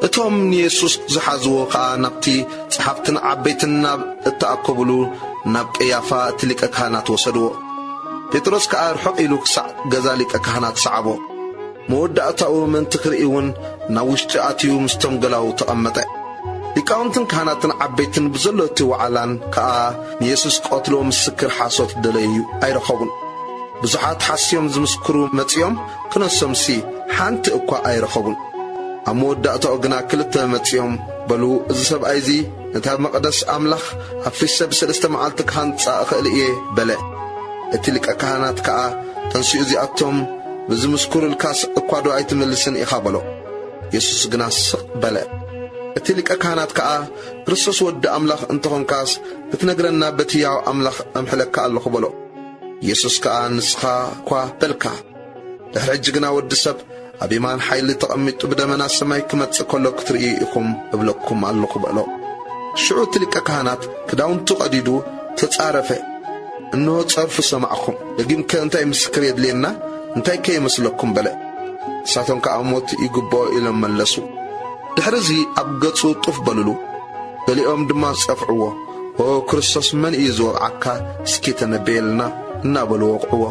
እቶም ንየሱስ ዝሓዝዎ ከኣ ናብቲ ጸሓፍትን ዓበይትን ናብ እተኣከቡሉ ናብ ቀያፋ እቲ ሊቀ ካህናት ወሰድዎ። ጴጥሮስ ከኣ ርሑቕ ኢሉ ክሳዕ ገዛ ሊቀ ካህናት ሰዓቦ። መወዳእታኡ ምእንቲ ክርኢ እውን ናብ ውሽጢ ኣትዩ ምስቶም ገላዉ ተቐመጠ። ሊቃውንትን ካህናትን ዓበይትን ብዘሎ እቲ ዋዕላን ከኣ ንየሱስ ክቐትልዎ ምስክር ሓሶት ደለዩ ኣይረኸቡን። ብዙሓት ሓስዮም ዝምስክሩ መጺኦም ክነሶምሲ ሓንቲ እኳ ኣይረኸቡን። ኣብ መወዳእታኡ ግና ክልተ መጺኦም በሉ፣ "እዚ ሰብኣይ እዚ ነታ መቕደስ ኣምላኽ ኣፍሪሰ ብሰለስተ መዓልቲ ክሃንጻ እኽእል እየ" በለ። እቲ ሊቀ ካህናት ከኣ ተንሲኡ፣ "እዚኣቶም ብዝምስክሩልካስ እኳ ዶ ኣይትምልስን ኢኻ?" በሎ። የሱስ ግና ስቕ በለ። እቲ ሊቀ ካህናት ከኣ፣ "ክርስቶስ ወዲ ኣምላኽ እንተኾንካስ ክትነግረና በቲ ያው ኣምላኽ ኣምሕለካ ኣለኹ" በሎ። የሱስ ከኣ፣ "ንስኻ እኳ በልካ። ድሕሪ ሕጂ ግና ወዲ ሰብ ኣብ የማን ሓይሊ ተቐሚጡ ብደመና ሰማይ ክመጽእ ከሎ ክትርእዩ ኢኹም እብለኩም ኣለኹ" በሎ። ሽዑ እቲ ሊቀ ካህናት ክዳውንቱ ቀዲዱ ተጻረፈ። "እንሆ ጸርፉ ሰማዕኹም። ደጊምከ እንታይ ምስክር የድልየና? እንታይከ ይመስለኩም?" በለ። ንሳቶም ከኣ፣ "ሞት ይግብኦ" ኢሎም መለሱ። ድሕርዚ ኣብ ገጹ ጡፍ በሉሉ። ገሊኦም ድማ ጸፍዕዎ፣ "ኦ ክርስቶስ መን እዩ ዝወቕዓካ? እስኪ ተነበየልና" እናበሉ ወቕዕዎ።